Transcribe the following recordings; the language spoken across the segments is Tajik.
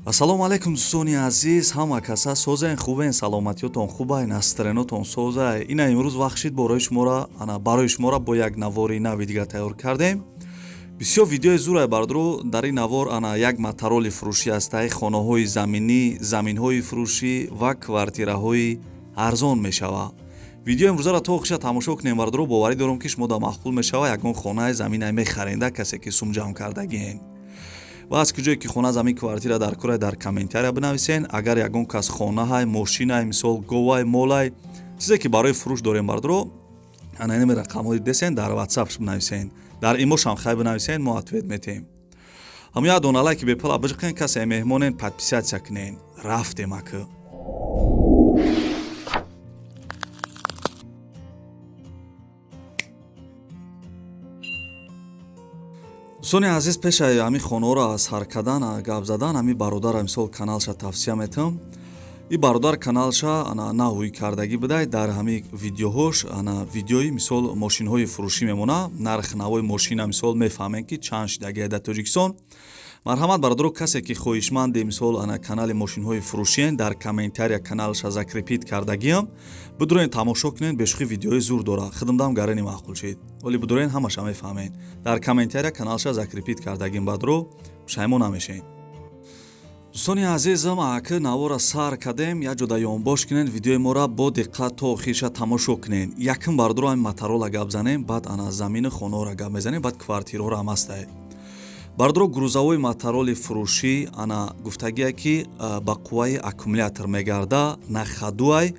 Ассалому алайкум, дӯстони азиз, ҳама каса созен, хубен, саломатиётон хубай, настроениятон созай. Ина имрӯз вақт шид барои шуморо, ана барои шуморо бо як навори нави дигар тайёр кардем. Бисёр видеои зурай, бардро. Дар ин навор ана як мотороллери фурӯшӣ ҳастай, хонаҳои заминӣ, заминҳои фурӯшӣ ва квартираҳои арзон мешавад. Видеои имрӯзаро то охиша тамошо кунем, бардро, боварӣ дорам, ки шумо да маъқул мешава, ягон хонаи заминай мехаренда, касе ки сум ҷамъ кардагиен. Ва аз куҷое ки хона, замин, квартира дар курай, дар комментария бинависен. Агар ягон кас хонаҳай, мошинай, мисол говай, молай, чизе ки барои фурӯш дорем, бардро, ана инами рақамҳои десен, дар ватсапш бинависен, дар имошам хай бинависен, мо ответ метем. Ҳамун як дона лайки бепала биҷиқен, касе меҳмонен, подписаться кунен. Рафтем акы. Дӯстони азиз, пешаи ҳамин хонаҳоро сар кардан, гап задан, ҳамин бародара мисол каналша тавсия метам. И бародар каналша ана наҳӯй кардагӣ будай. Дар ҳамин видеоҳош ана видеои мисол мошинҳои фурӯшӣ мемона, нарх навои мошина мисол мефаҳмем, ки чанд шидагия дар Тоҷикистон. Марҳамат, бародаро, касе ки хоҳишманди мисол ана канали мошинҳои фурӯшиен, дар комментария каналша закрепить кардагиам, бидурен, тамошо кунен. Бешухи видеои зур дора, хидмдам гарани маъқул шид. Оли бидурен, ҳамаша мефаҳмен. Дар комментария каналша закрепить кардагим, бадро, пушаймон намешен. Дӯстони азизам, аки навора сар кардем, як ҷода ёнбош кунен, видеои моро бо диққат то охирша тамошо кунен. Якум, бардоро, ҳамин моторолла гап занем, баъд ана замини хонаҳоро гап мезанем, баъд квартираҳоро ҳам ҳастае. Бардоро, грузовой мотороллери фурӯшӣ ана гуфтагие, ки ба қувваи аккумулятор мегарда, на ходуай,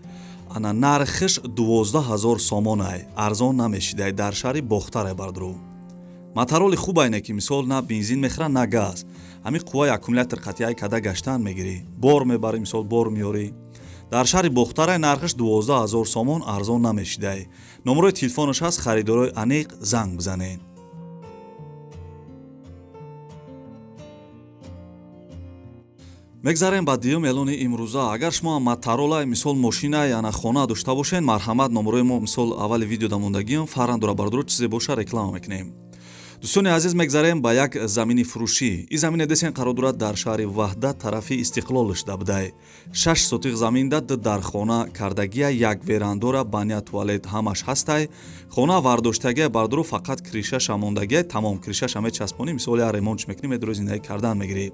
ана нархиш 12 000 сомонай, арзон намешидай, дар шаҳри Бохтарай. Бардоро, мотороллери хубайне, ки мисол на бензин мехӯра, на газ, ҳамин қувваи аккумулятор қатъияй када гаштан мегирӣ, бор мебарӣ, мисол бор меёрӣ. Дар шаҳри Бохтарай, нархиш 12 000 сомон, арзон намешидай. Номерои телефонаш ҳаст, харидорои аниқ занг бизанед. Мегзарем ба дуюм эълони имрӯза. Агар шумо мотороллай, мисол мошина, яна хона дошта бошед, марҳамат, номерои мо мисол аввали видеода мондагиам, фаран дора, бардоро, чизе боша, реклама мекунем. Дӯстони азиз, мегзарем ба як замини фурӯшӣ. Ин замине десен қарор дорад дар шаҳри Ваҳдат, тарафи Истиқлолш дабдай. 6 сотиқ заминда ду дархона кардагия, як верандора, баня, туалет ҳамаш ҳастай. Хона вардоштагия, бардоро, фақат крышаша мондагия, тамом. Крышаша мечаспонӣ, мисол я ремонтш мекунӣ, медори, зиндагӣ кардан мегирӣ.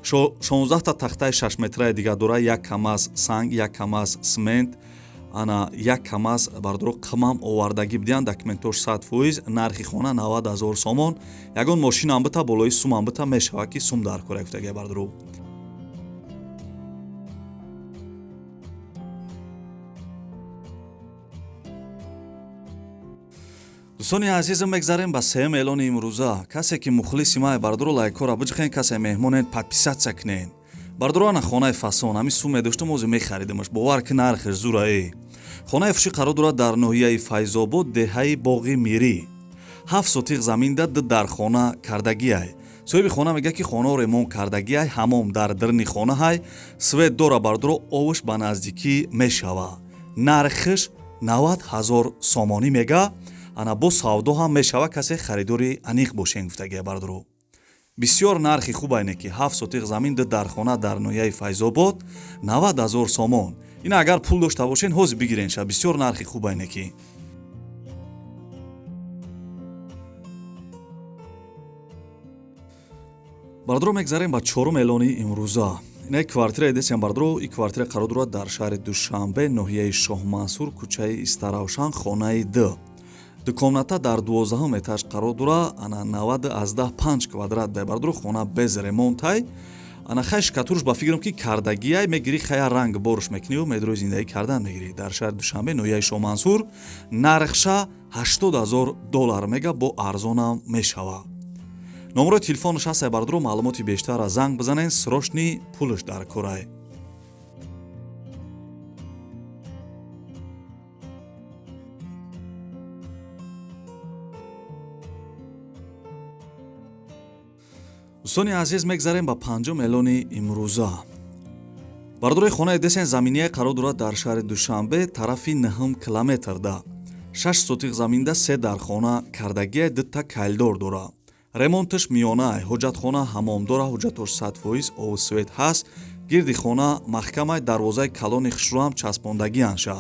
16та тахтаи шашметраи дигар дора, як камаз санг, як камаз смент, ана як камаз, бардоро, қимам овардагӣ бидиҳанд, документош 100%. Нархи хона 90 000 сомон. Ягон мошинам бита, болои сумам бита, мешавад, ки сум дар кора гуфтагия, бардоро. Дӯстони азизам, мегзарем ба сеюм эълони имрӯза. Касе ки мухлиси май, бардоро, лайкҳоро биҷиқен, касе меҳмонен, подписаться кунен. Бардоро, ана хонаи фасон, ҳамин сум медоштам, озе мехаридамаш, бовар ки, нархеш зура. Хонаи фурӯшӣ қарор дорад дар ноҳияи Файзобод, деҳаи Боғи Мирӣ. 7 сотиқ заминда ду дархона кардагиай. Соҳиби хона мегӯяд, ки хонаро ремонт кардагиай, ҳамом дар дарни хонаҳай, свет дора, бардоро, овш ба наздикӣ мешава. Нархиш 90 000 сомонӣ мега, ана бо савдо ҳам мешава, касе харидори аниқ бошен, гуфтагия, бардоро. Бисёр нархи хубайне, ки 7 сотиқ замин, ду дархона дар ноҳияи Файзобод, 90 000 сомон. Ин агар пул дошта бошен, ҳозир бигирен ша, бисёр нархи хубайне ки. Бардоро, мегзарем ба чорум эълони имрӯза. Ина квартира десем, бардоро. И квартира қарор дорад дар шаҳри Душанбе, ноҳияи Шоҳмансур, кӯчаи Истаравшан, хонаи д, ду комната, дар 12-ум этаж қарор дора, ана 90,5 квадрат дай, бардоро. Хона без ремонтай, ана хай штукатурш ба фикрам, ки кардагиай, мегирӣ, хая ранг борш мекуниву медрои, зиндагӣ кардан мегирӣ. Дар шаҳри Душанбе, ноҳияи Шоҳмансур, нархша 80 000 доллар мега, бо арзонам мешава. Номерои телефонаш ҳастай, бардоро, маълумоти бештарра занг бизанен, срочный пулш дар корай. Дӯстони азиз, мегзарем ба панҷум эълони имрӯза. Бардорои, хонаи десен заминия қарор дорад дар шаҳри Душанбе, тарафи ниҳум километрда, 6 сотиқ заминда се дархона кардагия, дута калидор дора. Ремонташ миёнаай, ҳоҷатхона ҳамом дора, ҳуҷҷатош 100% обу свет ҳаст. Гирди хона маҳкамай, дарвозаи калони хушрӯам часпондагиан ша.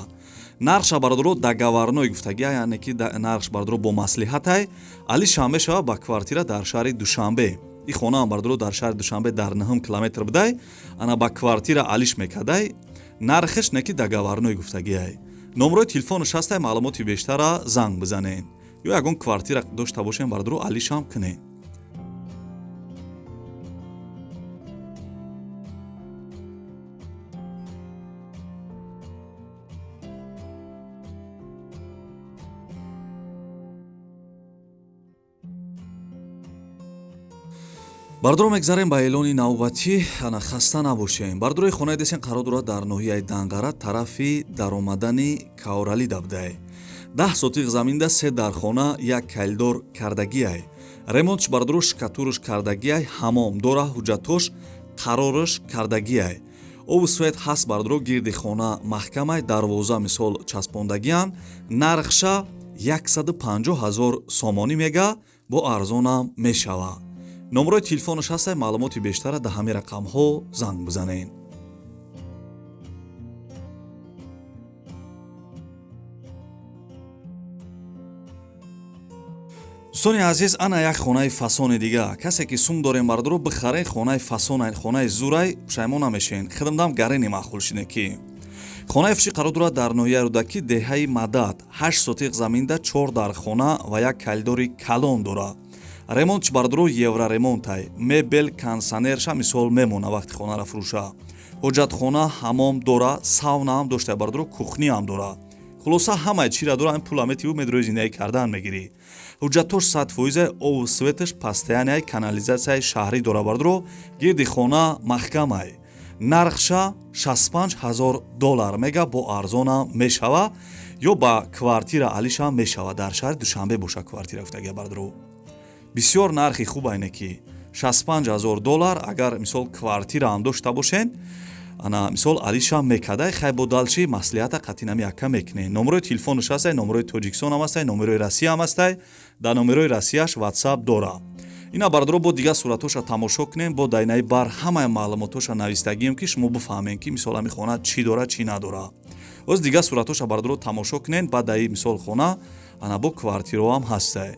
Нархша бародаро договорной гуфтагия, яъне ки нархш бародаро бо маслиҳатай. Алишам мешава ба квартира дар шаҳри Душанбе. И хонаам бародаро дар шаҳри Душанбе дар 9 километр будай, ана ба квартира алиш мекадай. Нархаш не ки договорной гуфтагиай. Номрои телефонаш ҳастай, маълумоти бештара занг бизанед. Ё ягон квартира дошта бошем бародаро алишам кунед. Бардоро мегзарем ба эълони навбатӣ. Ана хаста набошем. Бардорои хонаи десен қарор дорад дар ноҳияи Данғара, тарафи даромадани Кауралӣ дабдай. 10 сотиқ заминда, 3 дархона, як калидор кардагиай. Ремонтш бардоро штукатурш кардагиай, ҳамом дора, ҳуҷҷатош қарорш кардагиай. Обу свет ҳаст бардоро, гирди хона маҳкамай, дарвоза мисол часпондагиан. Нархша 150 000 сомонӣ мега, бо арзонам мешава. Номрои телефонаш ҳастай, маълумоти бештара дар ҳамин рақамҳо занг бизанед. Дӯстони азиз, ана як хонаи фасони дига. Касе ки сум дорем бардоро бихарен, хонаи фасонай, хонаи зурай, пушаймон намешен. Хидмдам гарени маъқул шиде ки. Хонаи фушӣ қарор дорад дар ноҳияи Рӯдакӣ, деҳаи Мадад. 8 сотиқ заминда, 4 дархона ва як калидори калон дорад. Ремонтш бардоро евроремонтай. Мебел, кондиционерша мисол мемона вақти хонара фурӯша. Ҳоҷатхона, ҳамом дора, сауна ҳам дошта бардоро, кухня ҳам дора. Хулоса ҳамаи чира дора, ин пула метиву медрои зиндагӣ кардан мегирӣ. Ҳуҷҷатош 100%, обу светаш постоянный, канализатсияи шаҳрӣ дора бардоро, гирди хона маҳкамай. Нархша 65 000 доллар мега, бо арзонам мешава ё ба квартира алишам мешава. Дар шаҳри Душанбе боша квартира гуфтагия бардоро. Бисёр нархи хуб айне ки 65 000 доллар, агар мисол квартира ҳам дошта бошен, ана мисол алишам мекадай. Хай бо далчи маслиҳата қатъинами яка мекунед. Номрои телефонаш ҳастай, номрои Тоҷикистон ҳам ҳастай, номерои Россия ҳам ҳастай. Дар номерои Россияш WhatsApp дора. Ина бардоро бо дигар суратҳоша тамошо кунем, бо дайнаи бар ҳамаи маълумотҳоша навистагием, ки шумо бифаҳмем, ки мисол ҳами хона чӣ дора, чӣ надора. Оз дигар суратҳоша бардоро тамошо кунем, баъд даи мисол хона ана бо квартираҳо ҳам ҳастай.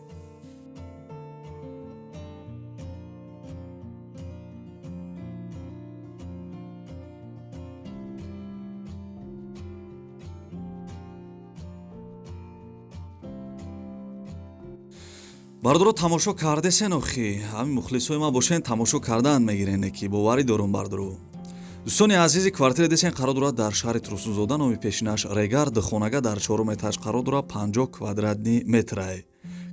Бардоро тамошо кардесен охи, ҳамин мухлисои ман бошен, тамошо кардан мегирене ки боварӣ дорум бардоро. Дӯстони азизи, квартира десен қарор дорад дар шаҳри Турсунзода, номи пешинаш Регар, духонага дар 4 этаж қарор дорад, 50 квадратный метрай.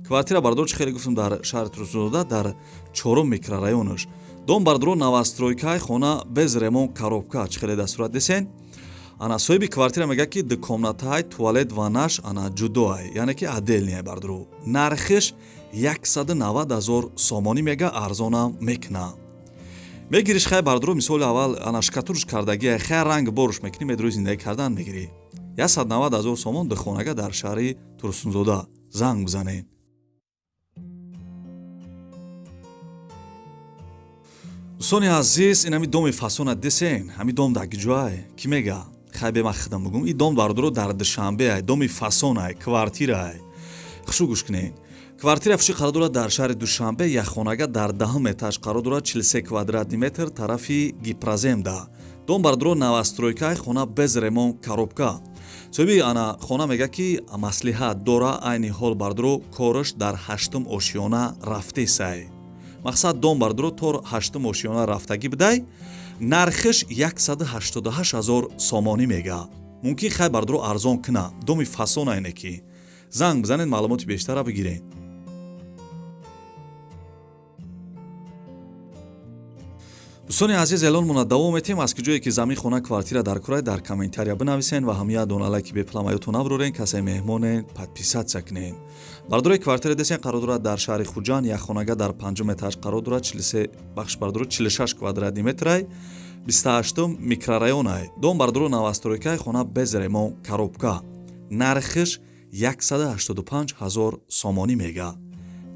Квартира бардоро чӣ хеле гуфтам дар шаҳри Турсунзода дар 4 микрорайонаш. Дом бардоро новостройкаи, хона без ремонт, коробка, чӣ хеле дар сурат десен. Ана соҳиби квартира мегӯяд, ки ду комнатаай, туалет, ваннаш ана ҷудоай, яъне ки отдельный бардоро. Нархиш 190 000 сомонӣ мега, арзонам мекуна. Мегириш хай бардоро, мисоли аввал ана штукатурш кардагия, хай ранг боруш мекунӣ, медрои зиндагӣ кардан мегирӣ. 190 000 сомон, духонага дар шаҳри Турсунзода. Занг бизанед. Дӯстони азиз, ин ҳами доми фасона десен, ҳами дом дар куҷоай? Кӣ мега? Хай бе ман хидам бигӯм. Ин дом бардоро дар Душанбеай, доми фасонай, квартираай. Хушу гӯш кунед. Квартира фушӣ қарор дорад дар шаҳри Душанбе, якхонага дар 10 этаж қарор дорад, 43 квадратный метр, тарафи Гипроземда. Дом бардоро новостройкаи, хона без ремонт, коробка. Соҳиби ана хона мега, ки маслиҳат дора, айни ҳол бардоро кораш дар 8-ум ошиёна рафтесай. Мақсад дом бардоро то 8-ум ошиёна рафтагӣ будай. Нархиш 188 000 сомонӣ мега. Мумкин хай бардоро арзон куна. Доми фасон айне ки. Занг бизанед, маълумоти бештара бигиред. Дӯстони азиз, эълонмона давом метиҳем. Аз куҷое ки замин, хона, квартира дар курай, дар комментария бинависен ва ҳамия дона лайки бепламаётон набурорен. Касе меҳмоне, подписаться кунед. Бардорои квартира десен қарор дорад дар шаҳри Хуҷанд, як хонага дар 5 этаж қарор дорад, 43 бахш бардоро 46 квадратный метрай, 28 микрорайонай. Дом бардоро новостройкаи, хона без ремонт, коробка. Нархиш 185 000 сомонӣ мега.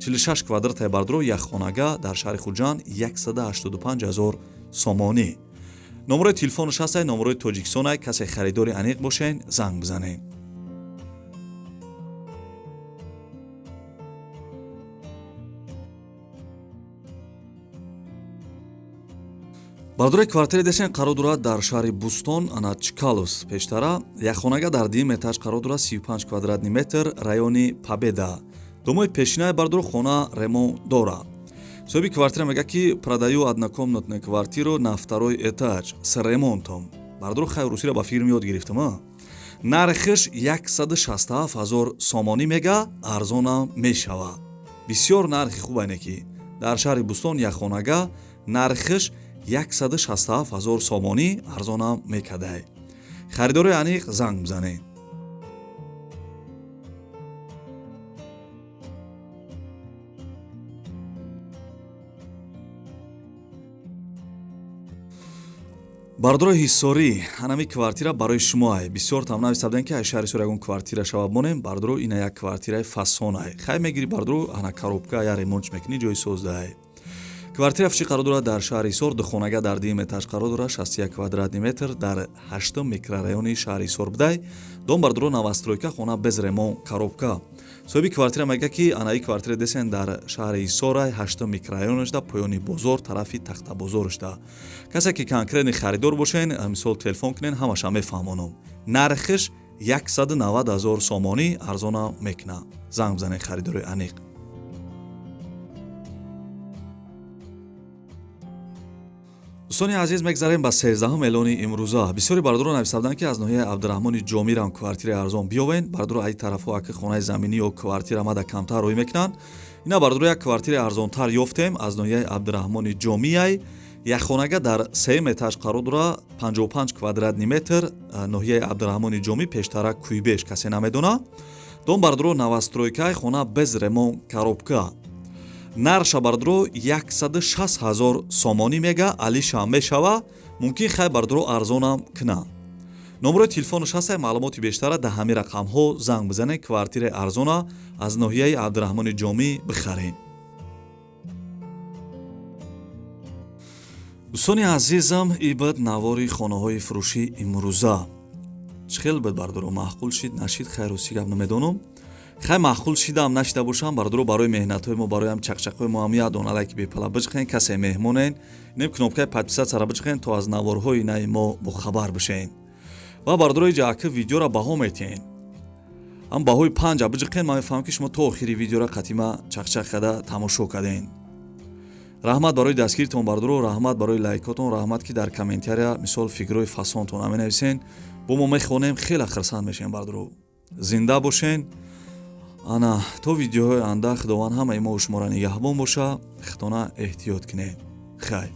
46 квадратай бардро, як хонага дар шаҳри Хуҷанд, 185 000 сомонӣ. Номерои телефонаш ҳастай, номерои Тоҷикистонай. Касе харидори аниқ бошен, занг бизанед. Бардори, квартираи десен қарор дорад дар шаҳри Бӯстон, ана Чкаловск пештара. Якхонага дар дуюм этаж қарор дорад, 35 квадратный метр, райони Победа. Домои пешинаи бардор, хона ремонт дорад. Соҳиби квартира мегӯяд, ки продаю однокомнатную квартиру на второй этаж с ремонтом. Бардор, хай, русиро ба филм ёд гирифтам. А нархиш 167 000 сомонӣ мега, арзонам мешавад. Бисёр нархи хуб айне, ки дар шаҳри Бӯстон якхонага нархиш 167 000 сомонӣ, арзонам мекадай. Харидори аниқ занг бизанед. Бардори ҳиссорӣ, ҳанами квартира барои шумоай. Бисёр там нависта будем, ки ай шаҳри Ҳисор ягон квартира шава монем. Бардоро, ина як квартираи фасонай, хай мегирӣ бардоро, ана коробка я ремонт мекунӣ, ҷои создаай. Квартира фиши қарор дорад дар шаҳри Ҳисор, духонага дар дуюм этаж қарор дорад, 61 квадратный метр, дар ҳаштум микрорайони шаҳри Ҳисор будай. Дом бардоро новостройка, хона без ремонт, коробка. Соҳиби квартира мегӯяд, ки анаи квартира десен дар шаҳри Ҳисорай, ҳаштум микрорайонашда, поёни бозор, тарафи Тахтабозорашда. Касе ки конкретный харидор бошен, мисол, телефон кунен, ҳамаша мефаҳмонам. Нархиш 190 000 сомонӣ, арзонам мекунад. Занг бизанед, харидори аниқ. Дӯстони азиз, мегзарем ба 13-ҳум эълони имрӯза. Бисёри бародарон нависта буданд, ки аз ноҳияи Абдураҳмони Ҷомирам квартираи арзон биёвен. Бародаро, аи тарафҳо аки хонаи заминӣ ё квартира мада камтар рӯй мекунанд. Ина бародаро, як квартираи арзонтар ёфтем, аз ноҳияи Абдураҳмони Ҷомияй, якхонага дар сеюм этаж қарор дора, 55 квадратный метр, ноҳияи Абдураҳмони Ҷомӣ, пештара Куйбеш, касе намедона. Дом бародаро новостройкаи, хона без ремонт, коробка. Нарша бардро 160 000 сомонӣ мега, алиша мешава, мумкин хай бардро арзонам кина. Номерои телефонаш ҳастай, маълумоти бештара дар ҳамин рақамҳо занг бизанед, квартираи арзона аз ноҳияи Абдураҳмони Ҷомӣ бихаред. Дӯстони азизам, ибад навори хонаҳои фурӯшӣ имрӯза чӣ хел буд бардоро? Маъқул шид, нашид, хайру си гап намедонам. Хай, маъқул шидам, нашида бошам бардоро, барои меҳнатҳои мо, барои ҳам чақчақҳои мо ҳам як дона лайки бепала биҷиқен. Касе меҳмонен, нем кнопкаи подписаться биҷиқен, то аз наворҳои наи мо бохабар бишен. Ва бардорои ҷа, аки видеора баҳо метиҳен, ҳам баҳои панҷа биҷиқен, ман мефаҳмам, ки шумо то охири видеора қатима чақчақ када тамошо карден. Раҳмат барои дастгиритон бардоро, раҳмат барои лайкотон, раҳмат, ки дар комментария мисол фикрҳои фасонтон менависен, бо мо мехонем, хеле хирсанд мешем. Бардоро, зинда бошен. Ана то видеоҳои анда, Худованд ҳамаи мо шуморо нигаҳбон боша, худтона эҳтиёт кунед. Хайр.